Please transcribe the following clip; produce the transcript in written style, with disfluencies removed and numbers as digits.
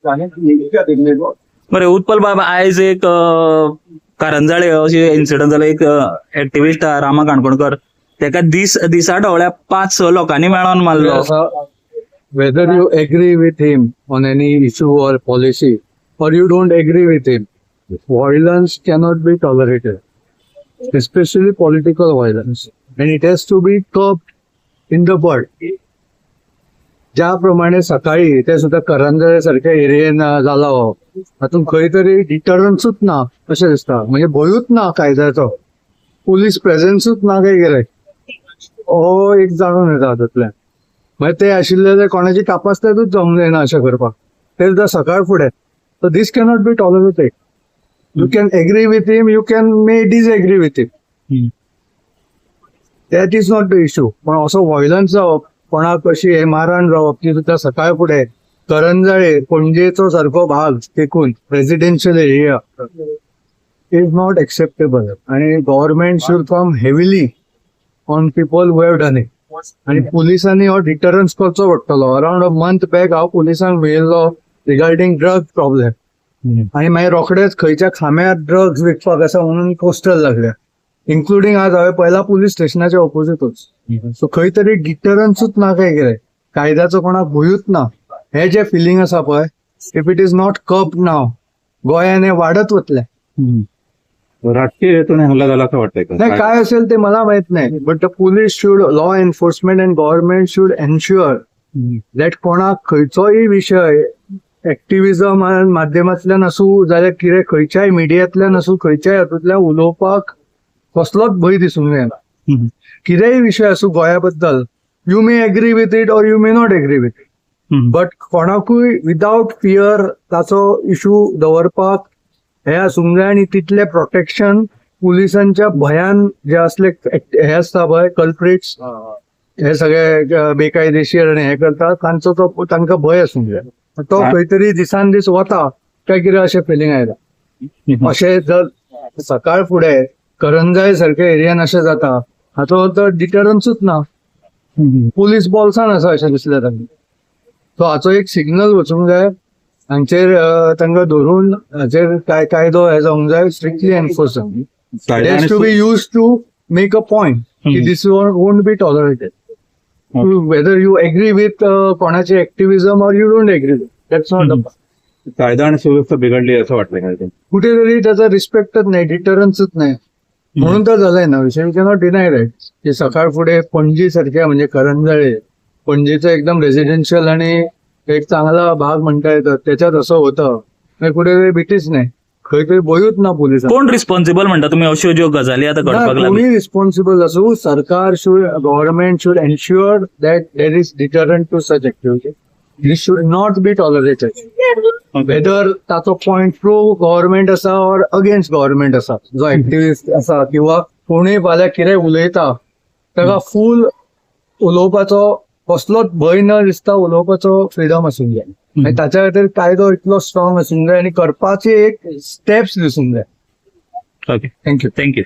बरें उत्पल बाब, आयज एक कारंजाळे अशें इन्सिडंट जालो. एक एक्टिविस्ट रामा काणकोणकर, तेका दीस दिसा ढवळ्या पांच स लोकांनी मेळोन मारलो. Whether you agree with him on any issue or policy or you don't agree with him, violence cannot be tolerated, especially political violence, and it has to be curbed in the bud. ज्या प्रमाणे सकाळी ते सुद्धा करंजळे सारख्या एरियेन जाला, हो हातून खंय तरी डिटरन्सूच ना अशें दिसता. म्हणजे भंयूच ना कायद्याचो, पुलीस प्रेझेन्सूच ना काय कितें, हो एक जाणून येता हातूंतल्यान. मागीर ते आशिल्ले जाल्यार कोणाची कापास्तादूच जावंक जायना अशें करपाक, ते सुद्दां सकाळ फुडें. So this cannot be tolerated. You can agree with him, you can may disagree with him, that is not the issue. पण असो व्हायलन्स जावप, कोणाक अशी हे मारहाण जावप, ती सुद्दां सकाळ फुडें करंजाळे, पणजेचो सारको भाग तेकून residential area, is not acceptable आणि government should come heavily on people who have done it. आणि पुलिसांनी हो डिटरन्स करचो पडटलो. अराउंड अ मंथ बॅक हांव पुलिसांक मेळिल्लो रिगार्डिंग ड्रग प्रॉब्लेम आणि मागीर रोखडेच खंयच्या खांब्यार ड्रग्स विकपाक आसा म्हणून पोस्टर लागल्या, इन्क्लुडींग आज हांवें पळयला पुलीस स्टेशनाच्या ऑपोजिटूच. सो खंय तरी डिटरन्सूच ना काय कितें, कायद्याचो कोणाक भंयूच ना, हे जे फिलींग आसा पळय, if it is not curbed now, गोंयान हे वाडत वतलें. राजकीय हेतून हल्ला झाला असं वाटतंय का? नाही, काय असेल ते मला माहित नाही, but the police should, law enforcement and government should ensure that कोणाक खंयचोय विशय एक्टिविजम माध्यमांतल्यान आसूं जाल्यार कितें, खंयच्याय मिडियांतल्यान आसूं, खंयच्याय हातूंतल्यान उलोवपाक कसलोच भंय दिसूंक जायना. कितेंय विशय आसूं गोंया बद्दल, you may agree with it or you may not agree with it, but कोणाकूय विदाउट फियर ताचो इशू दवरपाक हे आसूंक जाय. आनी तितलें प्रोटेक्शन पुलिसांच्या भयान जे असले हे आसता पळय, कल्प्रिट्स, हे सगळे बेकायदेशीर आणि हे करतात, तांचो तो तांकां भंय आसूंक जाय. तो खंय तरी दिसान दीस वता काय कितें अशें फिलींग आयला. अशें जर सकाळ फुडें करंजाळे सारख्या एरियान अशें जाता, हाचो अर्थ डिटरन्सूच ना, पुलीस बॉल्सान आसा अशें दिसलें तांकां. सो हाचो एक सिग्नल वचूंक जाय हांचेर, तांकां धरून हाचेर काय कायदो हे जावंक जाय, स्ट्रिक्टली एनफोर्स जावंक. कायदा It आणि has to be used to make a point की this won't be tolerated. Whether you agree with कोणाचे activism or you don't agree, that's not the कायदा आणि सुव्यवस्था बिघडली असं वाटतंय का? कुठेतरी त्याचा रिस्पेक्टच नाही, डिटरन्सच नाही, म्हणून तर झालंय ना विषय. You cannot deny that की सकाळ फुडे पणजी सारख्या, म्हणजे करंजाळे पणजीचं एकदम रेसिडेन्शियल आणि एक चांगला भाग म्हणता येतं, त्याच्यात असं होतं म्हणजे कुठेतरी भीतीच नाही, खंय तरी भंयूच ना पोलिसांक. कोण रिस्पॉन्सिबल म्हणटा तुमी अश्यो ज्यो गजाली आतां घडपाक लागल्यो? कोणी रिस्पॉन्सिबल आसूं, सरकार should, government should ensure that there is deterrent to such activity. This should not be tolerated, whether ताचो पॉयंट प्रो गव्हर्मेंट आसा ऑर अगेन्स्ट गव्हर्मेंट आसा. जो एक्टिविस्ट आसा किंवा कोणूय फाल्यां कितें उलयता, ताका फूल उलोवपाचो कसलोच भंय न दिसता उलोवपाचो फ्रिडम आसूंक जाय आनी ताच्या खातीर कायदो इतलो स्ट्रॉंग आसूंक जाय आनी करपाचे एक स्टेप्स दिसूंक जाय. Okay. Thank you. Thank you.